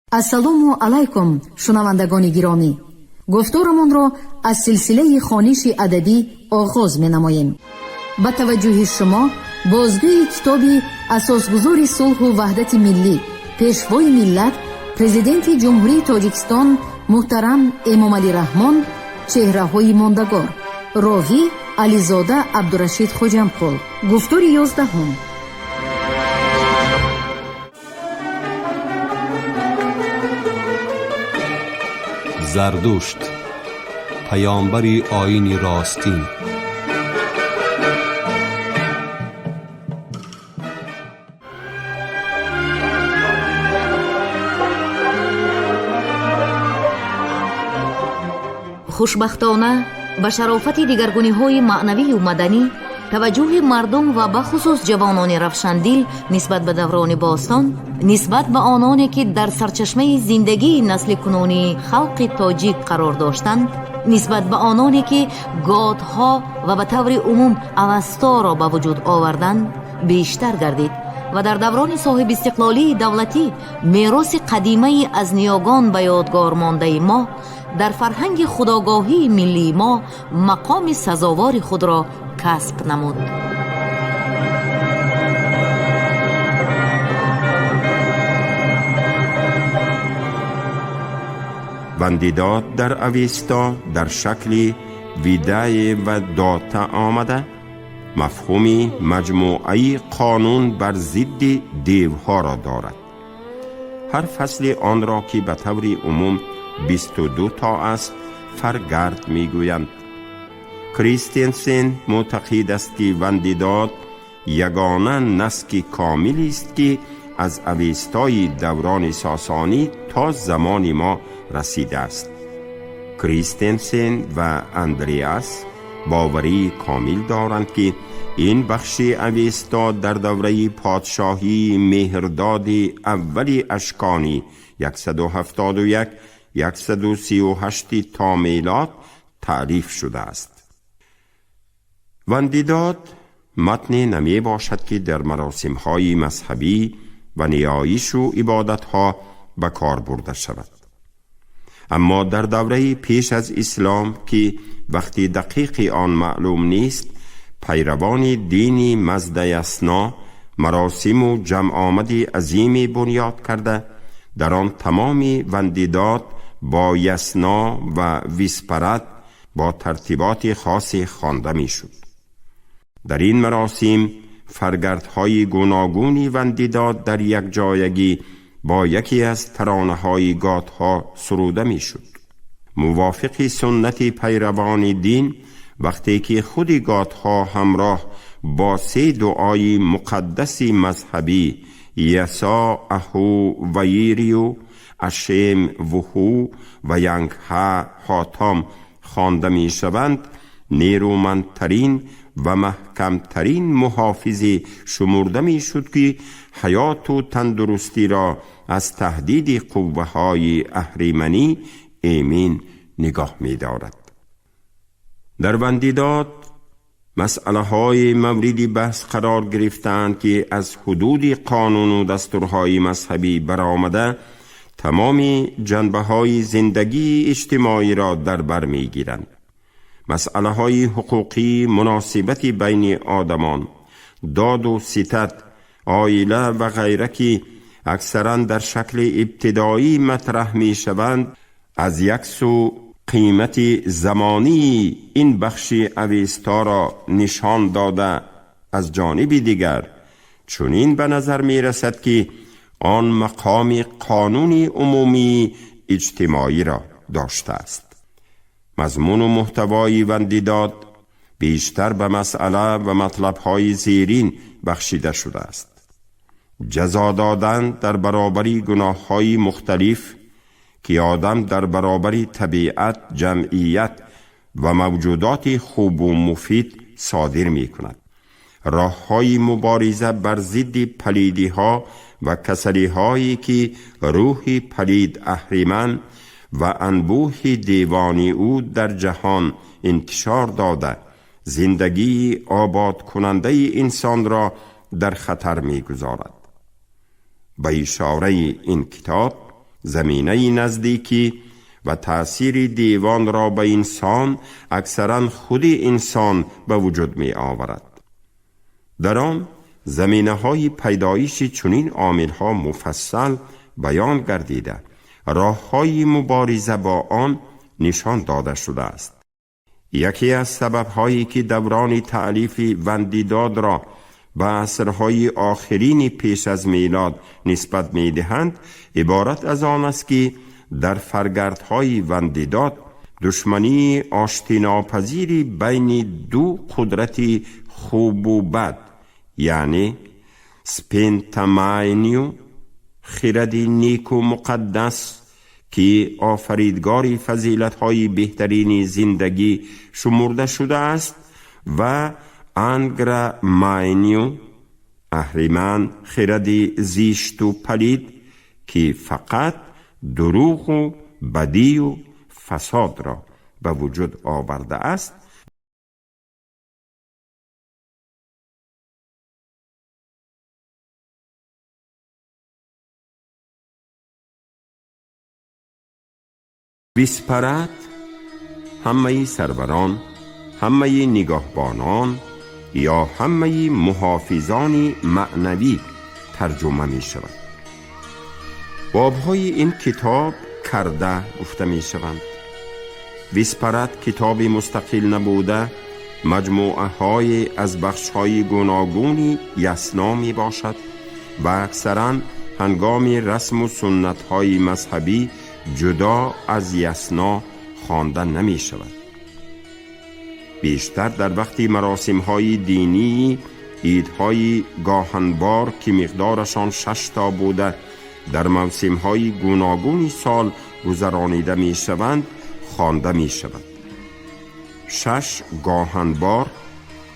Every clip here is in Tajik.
Ассалому алайкум, шунавандагони гиромӣ. Гуфторамонро аз силсилаи хониши адабӣ оғоз менамоем. Ба таваҷҷӯҳи шумо бозгӯи китоби асосгузори сулҳу ваҳдати миллӣ, пешвои миллат, Президенти Ҷумҳурии Тоҷикистон муҳтарам Эмомалӣ Раҳмон «Чеҳраҳои мондагор». Ровӣ Ализода Абдурашид Хоҷамқул. Гуфтори 11-ум. Зардушт, паёмбари оини ростин. Хушбахтона, ба шарофати дигаргуниҳои маънавию маданӣ, таваҷҷӯҳи мардум ва бахусус ҷавонони равшандил нисбат ба даврони бостон, нисбат ба ононе ки дар сарчашмаи зиндагии насли кунунии халқи тоҷик қарор доштанд, нисбат ба ононе ки готҳо ва ба таври умум Авасторо ба вуҷуд оварданд, бештар гардид ва дар даврони соҳибистиқлолии давлатӣ мероси қадимаи аз ниёгон ба ёдгор мондаи мо дар фарҳанги худогоҳии миллии мо мақоми сазовори худро касб намуд. Вандидод дар Авеста дар шакли видае ва дота омада, мафҳуми маҷмӯаи қонун бар зидди девҳоро дорад. Ҳар фасли онро, ки ба таври умум 22 то аст, фаргард мегӯянд. Кристенсен мӯътақид аст, ки Вандидод ягона наски комилист, ки аз Авестои даврони Сосонӣ то замони мо расидааст. Кристенсен ва Андреас боварии комил доранд, ки ин бахши Авесто дар давраи подшоҳии Меҳрдоди аввали Ашконӣ 171 138 то мелод таълиф шудааст. Вандидод матне намебошад, ки дар маросимҳои мазҳабӣ ва ниёишу ибодатҳо ба кор бурда шавад. Аммо дар давраи пеш аз ислом, ки вақти дақиқи он маълум нест, пайравони дини Маздаясна маросиму ҷамъомади азиме бунёд карда, дар он тамоми Вандидод бо Ясна ва Виспарад бо тартиботи хосе хонда мешуд. Дар ин маросим фаргардҳои гуногуни Вандидод дар якҷоягӣ бо яке аз таронаҳои готҳо суруда мешуд. Мувофиқи суннати пайравони дин, вақте ки худи готҳо ҳамроҳ бо се дуои муқаддаси мазҳабӣ Ясо Аҳу Ваирию Ашем Вуҳу ва Янгҳа Ҳотом хонда мешаванд, нерӯмандтарин ва маҳкамтарин муҳофизе шумурда мешуд, ки ҳаёту тандурустиро аз таҳдиди қувваҳои аҳриманӣ эмин нигоҳ медорад. Дар Вандидод масъалаҳои мавриди баҳс қарор гирифтаанд, ки аз ҳудуди қонуну дастурҳои мазҳабӣ баромада, тамоми ҷанбаҳои зиндагии иҷтимоиро дар бар мегиранд. Масъалаҳои ҳуқуқӣ, муносибати байни одамон, доду ситад, оила ва ғайра, ки аксаран дар шакли ибтидоӣ матраҳ мешаванд, аз як сӯ қимати замонии ин бахши Авесторо нишон дода, аз ҷониби дигар чунин ба назар мерасад, ки он мақоми қонуни умумии иҷтимоиро доштааст. Мазмуну муҳтавои Вандидод бештар ба масъала ва матлабҳои зерин бахшида шудааст: ҷазо додан дар баробари гуноҳҳои мухталиф, ки одам дар баробари табиат, ҷамъият ва мавҷудоти хубу муфид содир мекунад, роҳҳои мубориза бар зидди палидиҳо ва касалиҳое, ки рӯҳи палид аҳриман ва анбӯҳи девони ӯ дар ҷаҳон интишор дода, зиндагии ободкунандаи инсонро дар хатар мегузорад. Ба ишораи ин китоб زمینه نزدیکی و تأثیر دیوان را به انسان اکثرا خود انسان به وجود می آورد. در آن زمینه های پیدایش چنین عامل ها مفصل بیان گردیده، راه های مبارزه با آن نشان داده شده است. یکی از سبب هایی که دوران تألیف وندیداد را به عصرهای آخرین پیش از میلاد نسبت می دهند، عبارت از آن است که در فرگردهای وندیداد دشمنی آشتیناپذیری بین دو قدرت خوب و بد، یعنی سپنتاماینیو خرد نیک و مقدس که آفریدگار فضیلت‌های بهترین زندگی شمرده شده است، و انگرا ماینیو اهریمن خرد زیشت و پلید که فقط دروغ و بدی و فساد را به وجود آورده است. ویسپرت همه سروران، همه نگاهبانان یا همه محافظان معنوی ترجمه می شود. بابهای این کتاب کرده گفته می شوند. ویسپرت کتاب مستقل نبوده، مجموعه های از بخش های گوناگونی یسنا می باشد و اکثرا هنگام رسم و سنت های مذهبی جدا از یسنا خوانده نمی شود. بیشتر در وقتی مراسم های دینی، عیدهای گاهنبار که مقدارشان 6 تا بوده در موسم های گوناگونی سال گذرانیده می شوند، خوانده می شود. 6 گاهنبار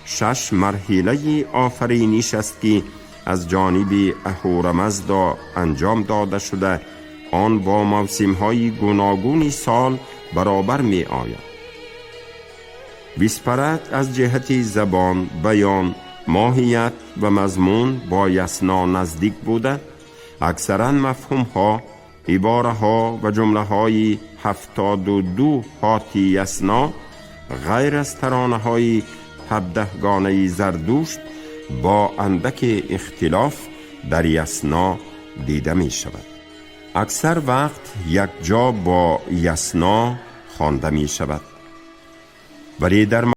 6 مرحله آفرینش است که از جانب اهورامزدا انجام داده شده، آن با موسم های گوناگونی سال برابر می آید. ویسپرت از جهت زبان، بیان، ماهیت و مضمون با یسنا نزدیک بوده، اکثرا مفهوم ها، عباره ها و جمله های 72 هاتی یسنا غیر از ترانه های 17 گانه زردوشت با اندک اختلاف در یسنا دیده می شود. اکثر وقت یک جا با یسنا خوانده می شود، ولی در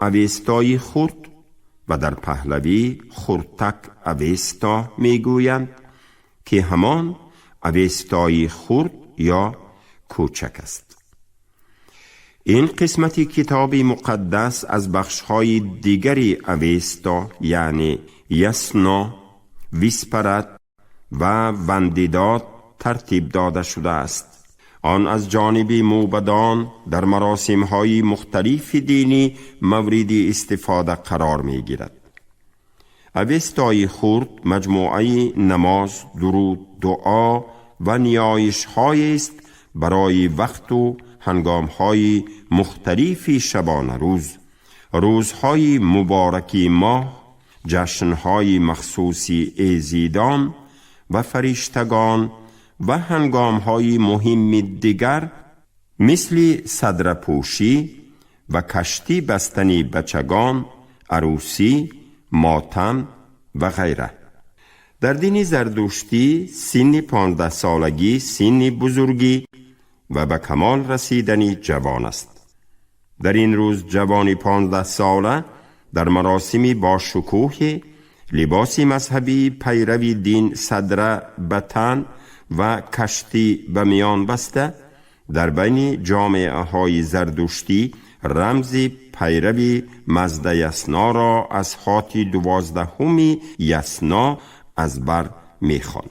اوستای خرد و در پهلوی خردتک اوستا میگویند که همان اوستای خرد یا کوچک است. این قسمت کتاب مقدس از بخش‌های دیگری اوستا یعنی Ясно, Виспарат و Вандидод ترتیب داده شده است. آن از جانب موبدان در مراسم های مختلف دینی مورد استفاده قرار می گیرد. اوستای خرد مجموعه نماز، درود، دعا و نیایش های است برای وقت و هنگام های مختلف شبانه روز، روزهای مبارکی ماه، جشنهای مخصوصی ایزیدان و فرشتگان و هنگامهای مهم دیگر مثل صدرپوشی و کشتی بستن بچگان، عروسی، ماتم و غیره. در دین زردشتی سن 15 سالگی سن بزرگی و به کمال رسیدن جوان است. در این روز جوان 15 ساله در مراسم با شکوه لباس مذهبی پیروی دین صدره به تن و کشتی به میان بسته در بین جامعه های زردشتی رمز پیروی مزد یسنا را از خاطی 12 یسنا از بر میخواند.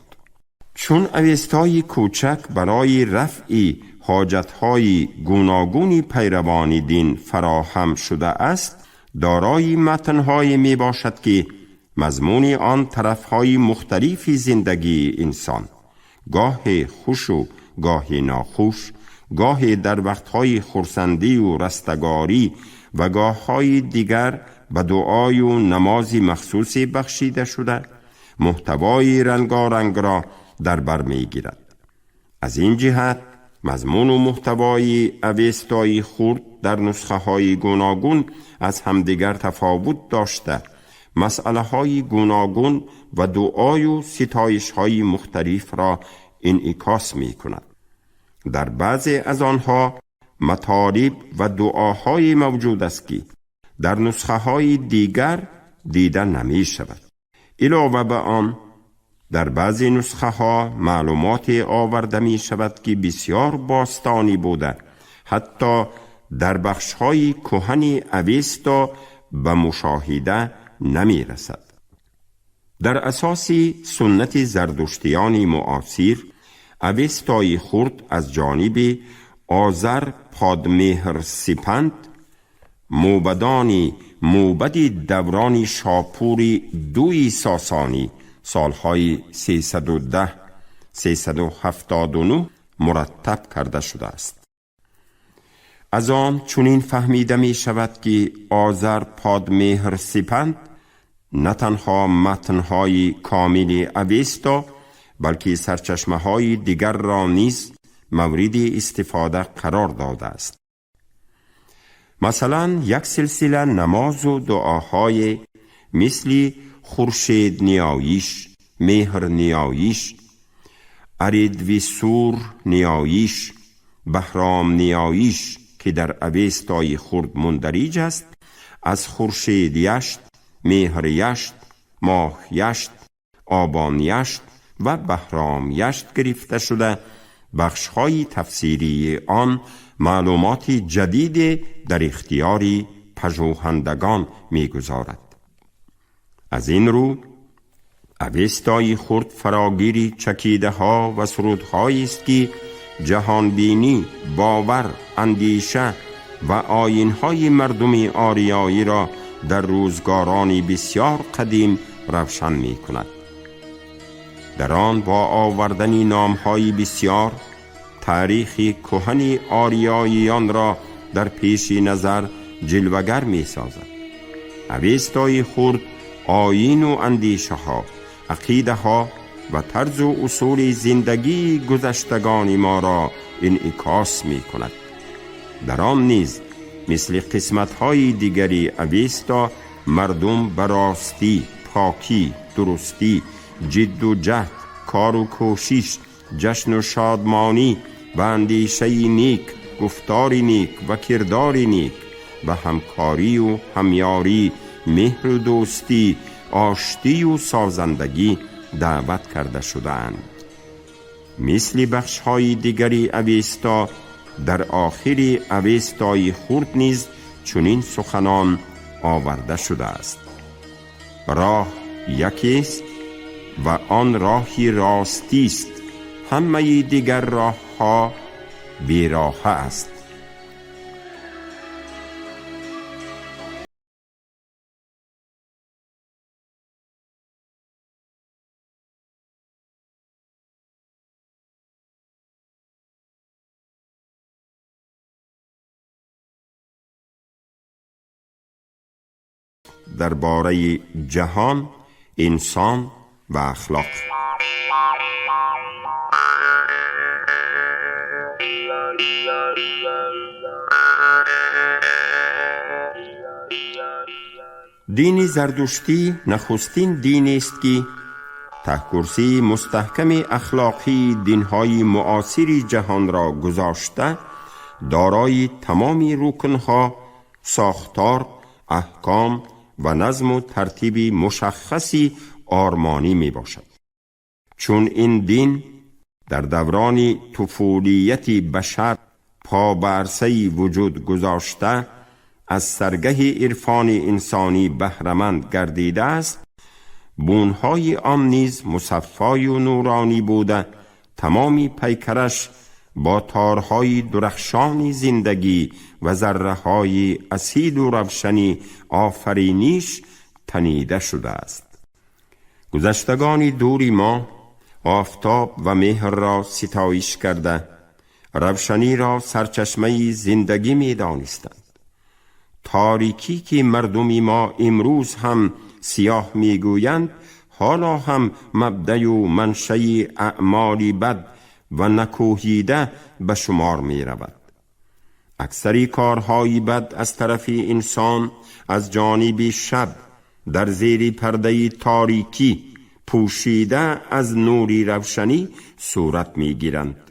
چون اوستای کوچک برای رفع حاجتهای گوناگون پیروان دین فراهم شده است، دارای متنهای می باشد که مضمون آن طرفهای مختلف زندگی انسان، گاه خوش و گاه ناخوش، گاه در وقتهای خرسندی و رستگاری و گاههای دیگر به دعای و نماز مخصوص بخشیده شده، محتوای رنگارنگ را در بر می گیرد. از این جهت مضمون و محتوای اوستای خرد در نسخه های گوناگون از همدیگر تفاوت داشته، مسئله های گوناگون و دعای و ستایش های مختلف را انعکاس می کند. در بعضی از آنها مطالب و دعاهای موجود است که در نسخه های دیگر دیده نمی شود. علاوه به آن در بعضی نسخه ها معلومات آورده می شود که بسیار باستانی بوده، حتی در بخش های کهن اوستا به مشاهده نمی رسد. در اساس سنت زردشتیان معاصر، اوستای خرد از جانب آذر پادمهر سپند، موبدان موبد دوران شاپور دوی ساسانی سالهای 310 379 مرتب کرده شده است. از آن چنین فهمیده می شود که آذر پادمهر سپند نه تنها متنهای کامل اوستا بلکه سرچشمه های دیگر را نیز مورد استفاده قرار داده است. مثلا یک سلسله نماز و دعاهای مثل خورشید نیایش، مهر نیایش، اریدویسور نیایش، بهرام نیایش که در اوستای خرد مندرج است، از خورشید یشت، مهر یشت، ماه یشت، آبان یشت و بهرام یشت گرفته شده، بخش‌های تفسیری آن معلومات جدید در اختیار پژوهندگان می‌گذارد. از این رو اوستای خرد فراگیر چکیده ها و سرودهایی است که جهانبینی، باور، اندیشه و آیین‌های مردم آریایی را در روزگاران بسیار قدیم روشن می کند. در آن با آوردن نام‌های بسیار تاریخ کهن آریاییان را در پیش نظر جلوگر می سازد. اوستای خرد آیین و اندیشه ها، عقیده ها و طرز و اصول زندگی گذشتگان ما را انعکاس می کند. در آن نیز مثل قسمت های دیگری اوستا مردم به راستی، پاکی، درستی، جد و جهد، کار و کوشش، جشن و شادمانی و اندیشه نیک، گفتار نیک و کردار نیک و همکاری و همیاری، مهر و دوستی، آشتی و سازندگی دعوت کرده شده‌اند. مثل بخش‌های دیگری اوستا در آخر اوستای خرد نیز چنین سخنان آورده شده است: راه یکیست و آن راهی راستی است، همه دیگر راه ها بیراه است. درباره جهان، انسان و اخلاق. دین زردشتی نخستین دین است که ته کرسی مستحکم اخلاقی دینهای معاصر جهان را گذاشته، دارای تمام رکنها، ساختار، احکام و نظم و ترتیب مشخصی آرمانی می باشد. چون این دین در دوران طفولیت بشر پا به عرصه وجود گذاشته، از سرگه عرفان انسانی بهره‌مند گردیده است، بونهای آن نیز مصفای و نورانی بوده، تمامی پیکرش با تارهای درخشان زندگی و ذره‌های اسید و روشنی آفرینیش تنیده شده است. گذشتگان دوری ما آفتاب و مهر را ستایش کرده، روشنی را سرچشمه زندگی می دانستند. تاریکی که مردمی ما امروز هم سیاه می گویند، حالا هم مبدأ و منشأ اعمال بد و نکوهیده به شمار می رود. اکثری کارهای بد از طرف انسان از جانب شب در زیر پرده تاریکی پوشیده از نوری روشنی صورت می گیرند.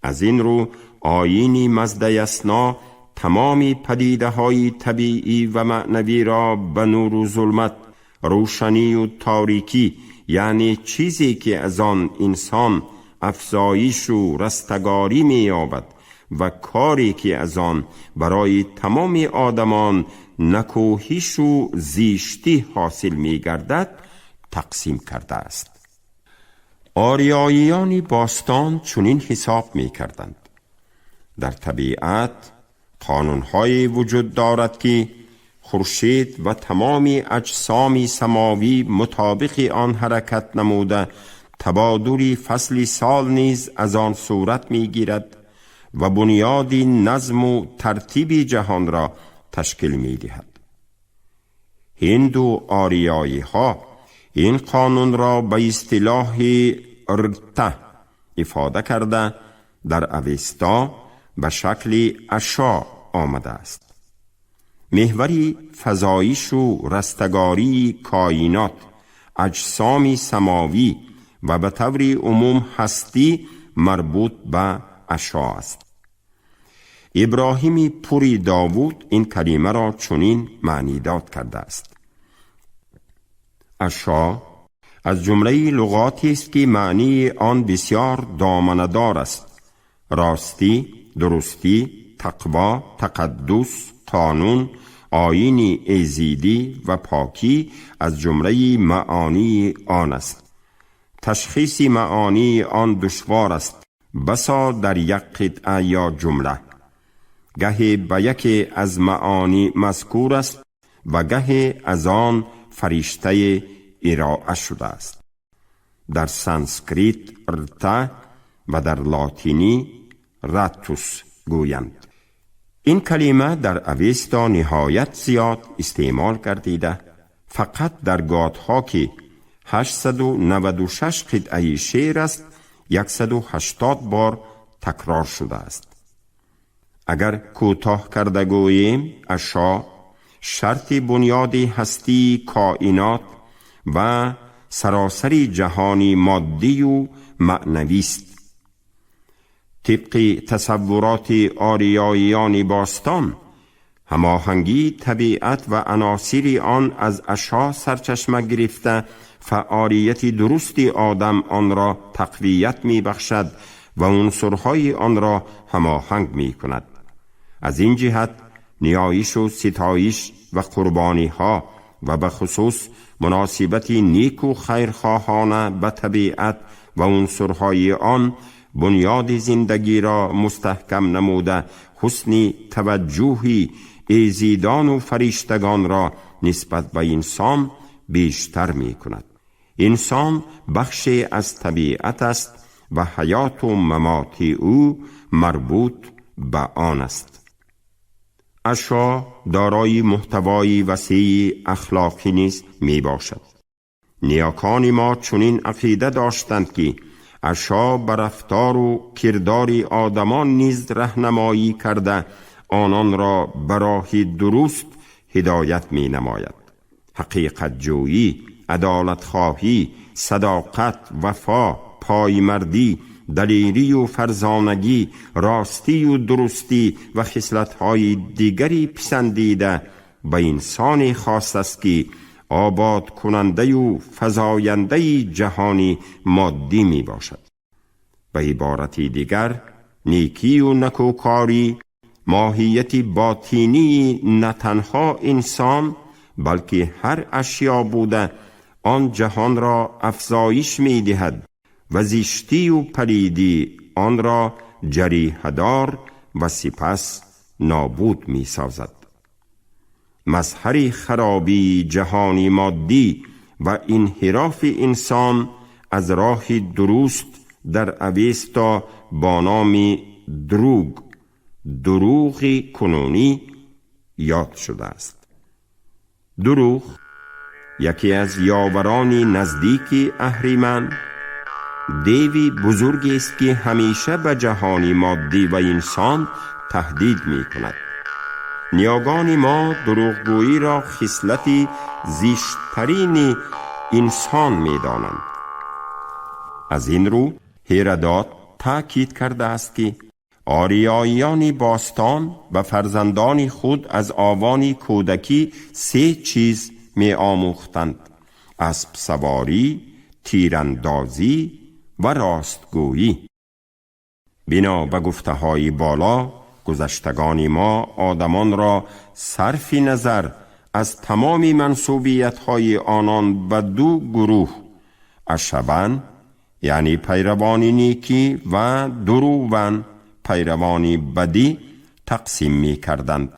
از این رو آیین مزدیسنا تمام پدیده های طبیعی و معنوی را به نور و ظلمت، روشنی و تاریکی، یعنی چیزی که از آن انسان افزایش و رستگاری می یابد و کاری که از آن برای تمام آدمان نکوهش و زیشتی حاصل می گردد تقسیم کرده است. آریاییان باستان چنین حساب می کردند: در طبیعت قانون‌های وجود دارد که خورشید و تمام اجسام سماوی مطابق آن حرکت نموده، تبادل فصل سال نیز از آن صورت می گیرد و بنیاد نظم و ترتیب جهان را تشکیل می دهد. هند و آریایی ها این قانون را به اصطلاح رته افاده کرده، در اوستا به شکل اشا آمده است. محوری فضایش و رستگاری کائنات، اجسام سماوی و به طور عموم هستی مربوط به اشا است. ابراهیم پوری داوود این کلمه را چنین معنی داد کرده است: اشا از جمله لغاتی است که معنی آن بسیار دامنه‌دار است: راستی، درستی، تقوا، تقدس، قانون، آیین ایزیدی و پاکی از جمله معانی آن است. تشخیص معانی آن دشوار است، بسا در یک قطعه یا جمله. گه به یکی از معانی مذکور است و گه از آن فرشته ارائه شده است. در سانسکریت رته و در لاتینی راتوس گویند. این کلمه در اوستا نهایت زیاد استعمال گردیده، فقط در گاتها که 896 قطعه شعر است 180 بار تکرار شده است. اگر کوتاه کرده گوییم، اشا شرط بنیاد هستی کائنات و سراسر جهان مادی و معنوی است. طبق تصورات آریاییان باستان، هماهنگی طبیعت و عناصر آن از اشا سرچشمه گرفته، فعالیت درست آدم آن را تقویت می بخشد و عنصرهای آن را هماهنگ می کند. از این جهت نیایش و ستایش و قربانی ها و به خصوص муносибати неку хайрхоҳона ба табиат ва унсурҳои он бунёди зиндагиро мустаҳкам намуда, ҳусни таваҷҷӯҳи эзидону фариштагонро нисбат ба инсон бештар мекунад. Инсон бахше аз табиат аст ва ҳаёту мамоти ӯ марбут ба он аст. Ашо дорои муҳтавои васеи ахлоқӣ низ мебошад. Ниёкони мо чунин ақида доштанд, ки ашо ба рафтору кирдори одамон низ раҳнамоӣ карда, ононро ба роҳи дуруст ҳидоят менамояд. Ҳақиқатҷӯӣ, адолатхоҳӣ, садоқат, вафо, поймардӣ, далерию фарзонагӣ, ростию дурустӣ ва хислатҳои дигари писандида ба инсоне хос аст, ки ободкунандаю фазояндаи ҷаҳони моддӣ мебошад. Ба иборати дигар, некию накӯкорӣ моҳияти ботинии на танҳо инсон, балки ҳар ашё буда, он ҷаҳонро афзоиш медиҳад ва зиштию палидӣ онро ҷариҳадор ва сипас нобуд месозад. Мазҳари харобии ҷаҳони моддӣ ва инҳирофи инсон аз роҳи дуруст дар Авесто бо номи Друг, дурӯғи кунунӣ, ёд шудааст. Дурӯғ яке аз ёварони наздики Аҳриман, деви бузургест, ки ҳамеша ба ҷаҳони моддӣ ва инсон таҳдид мекунад. Ниёгони мо дурӯғгӯиро хислати зишттарини инсон медонанд. Аз ин рӯ Ҳерадот таъкид кардааст, ки ориёиёни бостон ба фарзандони худ аз овони кӯдакӣ се чиз меомӯхтанд: аспсаворӣ, тирандозӣ ва ростгӯӣ. Бино ба гуфтаҳои боло, гузаштагони мо одамонро сарфи назар аз тамоми мансубиятҳои онон ба ду гурӯҳ, ашаван, яъне пайравони некӣ, ва дуруван, пайравони бадӣ, тақсим мекарданд.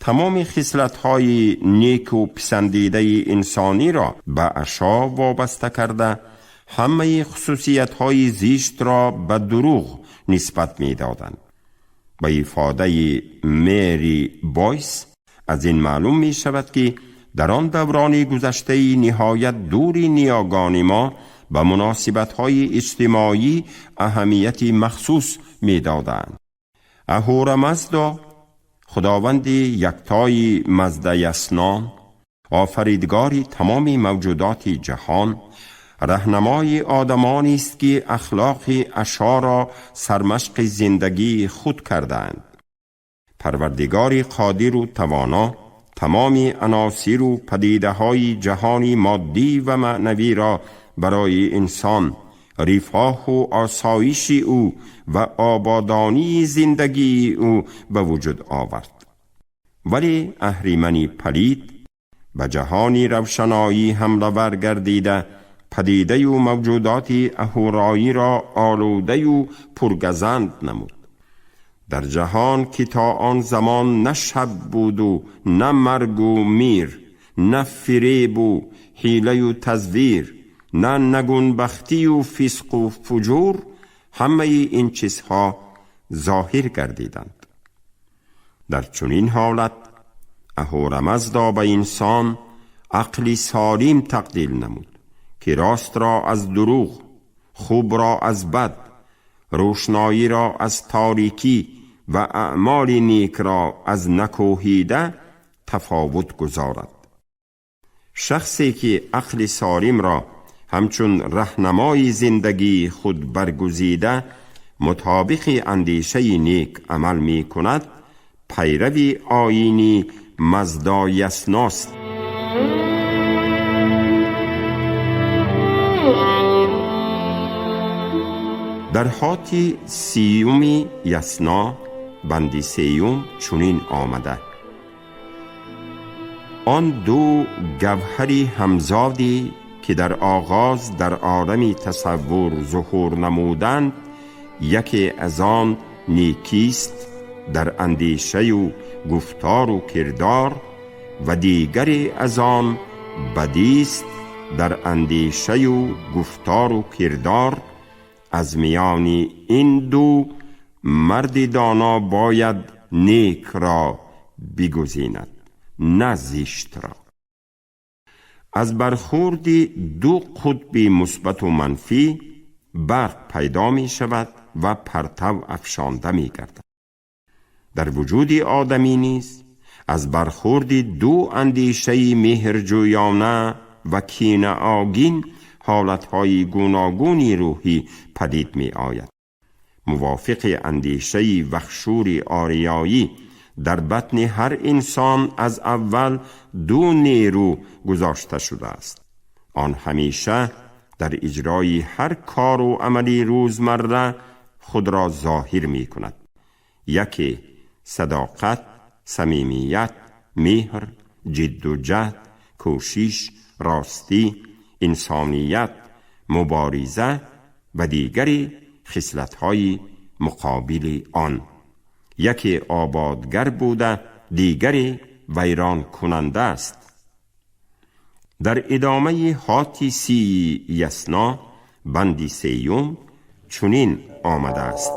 Тамоми хислатҳои неку писандидаи инсониро ба ашо вобаста карда, ҳамаи хусусиятҳои зиштро ба дурӯғ нисбат медоданд. Ба ифодаи Мери Бойс, аз ин маълум мешавад, ки дар он даврони гузаштаи ниҳоят дури ниёгони мо ба муносибатҳои иҷтимоӣ аҳамияти махсус медоданд. Аҳурамаздо, худованди яктои Маздаяснон, офаридгори тамоми мавҷудоти ҷаҳон, раҳнамои одамонист, ки ахлоқи ашоро сармашқи зиндагии худ кардаанд. Парвардигори қодиру тавоно тамоми аносиру падидаҳои ҷаҳони моддӣ ва маънавиро барои инсон, рифоҳу осоиши ӯ ва ободонии зиндагии ӯ ба вуҷуд овард. Вале аҳримани палид ба ҷаҳони равшаноӣ ҳамлавар гардида, падидаю мавҷудоти аҳуроиро олудаю пургазанд намуд. Дар ҷаҳон, ки то он замон на шаб буду на маргу мир, на фиребу ҳилаю тазвир, на нагунбахтию фисқу фуҷур, ҳамаи ин чизҳо зоҳир гардиданд. Дар чунин ҳолат Аҳурамаздо ба инсон ақли солим тақдил намуд, ки ростро аз дурӯғ, хубро аз бад, рӯшноиро аз торикӣ ва аъмоли некро аз накӯҳида тафовут гузорад. Шахсе ки ақли солимро ҳамчун раҳнамои зиндагии худ баргузида, мутобиқи андешаи нек амал мекунад, пайрави оини Маздоясност. Дар ҳоти сиюми Ясно, банди сеюм, чунин омада: آن دو گوهری همزادی که در آغاز در عالم تصور ظهور نمودند، یکی از آن نیکیست در اندیشه و گفتار و کردار و دیگری از آن بدیست در اندیشه و گفتار و کردار. از میان این دو مرد دانا باید نیک را بگزیند نه زشت را. از برخورد دو قطب مثبت و منفی برق پیدا می شود و پرتو افشانده می گردد. در وجود آدمی نیز از برخورد دو اندیشه مهرجویانه و کینه آگین حالتهای گوناگونی روحی پدید می آید. موافق اندیشه وخشور آریایی در بطن هر انسان از اول دو نیرو گذاشته شده است. آن همیشه در اجرای هر کار و عملی روزمره خود را ظاهر می کند. یکی صداقت، صمیمیت، مهر، جد و جهد، کوشش، راستی، انسانیت، مبارزه و دیگری خصلت‌های مقابل آن. یکی آبادگر بوده، دیگری ویران کننده است. در ادامه هاتی سی یسنا بندی سیوم چنین آمده است: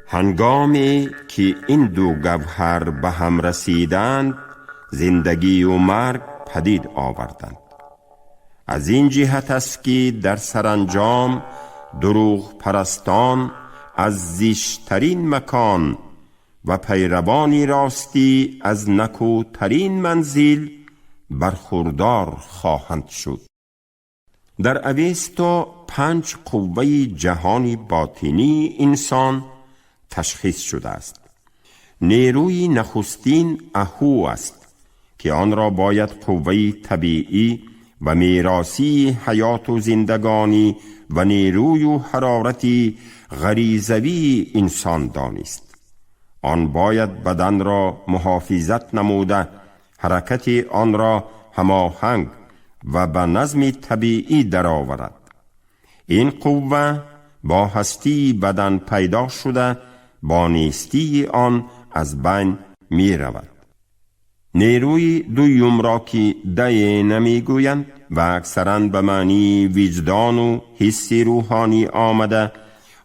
هنگامی که این دو گوهر به هم رسیدند، زندگی و مرگ پدید آوردند. از این جهت است که در سرانجام دروغ پرستان از زشت‌ترین مکان و پیروانی راستی از نکوترین منزل برخوردار خواهند شد. در اوستا 5 قوه جهان باطنی انسان تشخیص شده است. نیروی نخستین اهو است که آن را باید قوه طبیعی و میراثی حیات و زندگانی و نیروی و حرارت غریزوی انسان دانست. آن باید بدن را محافظت نموده، حرکت آن را هماهنگ و به نظم طبیعی درآورد. این قوه با هستی بدن پیدا شده، با نیستی آن از بین می رود. نیروی دویم را که دینه می گویند و اکثراً به معنی وجدان و حس روحانی آمده،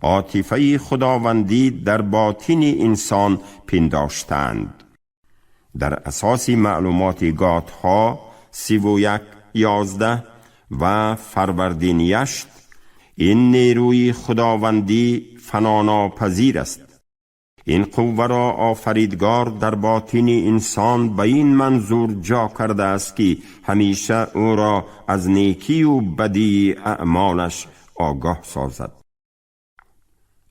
عاطفه خداوندی در باطن انسان پنداشتند. در اساس معلومات گاتها 31:11 و فروردین 8، این نیروی خداوندی فناناپذیر است. این قوه را آفریدگار در باطن انسان به این منظور جا کرده است که همیشه او را از نیکی و بدی اعمالش آگاه سازد.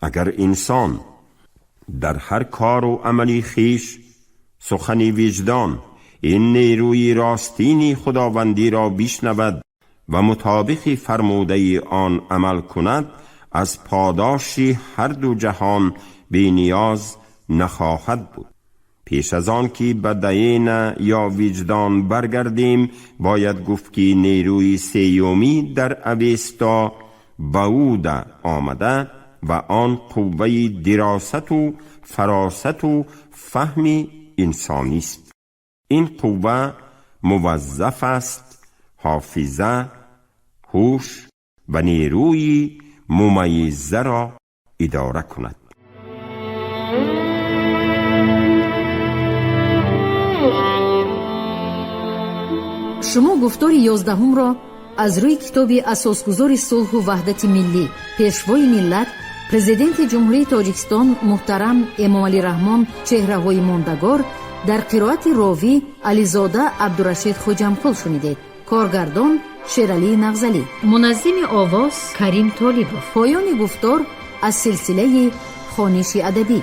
اگر انسان در هر کار و عملی خیش سخن وجدان این نیروی راستینی خداوندی را بشنود و مطابق فرموده آن عمل کند، از پاداش هر دو جهان بی نیاز نخواهد بود. پیش از آن که به دینه یا وجدان برگردیم، باید گفت که نیروی سیومی در اوستا بعود آمده و آن قوه دراست و فراست و فهم انسانی است. این قوه موظف است حافظه، هوش و نیروی ممیزه را اداره کند. Шумо гуфтори 11-ро аз рӯи китоби асосгузори сулҳу ваҳдати миллӣ, пешвои миллат, президенти Ҷумҳурии Тоҷикистон муҳтарам Эмомалӣ Раҳмон чеҳраҳои мондагор дар қироати ровӣ Ализода Абдурашид Хоҷамқул шунидед. Коргардон Шералӣ Нағзалӣ, муназзими овоз Карим Толибов. Поёни гуфтор аз силсилаи хониши адабӣ.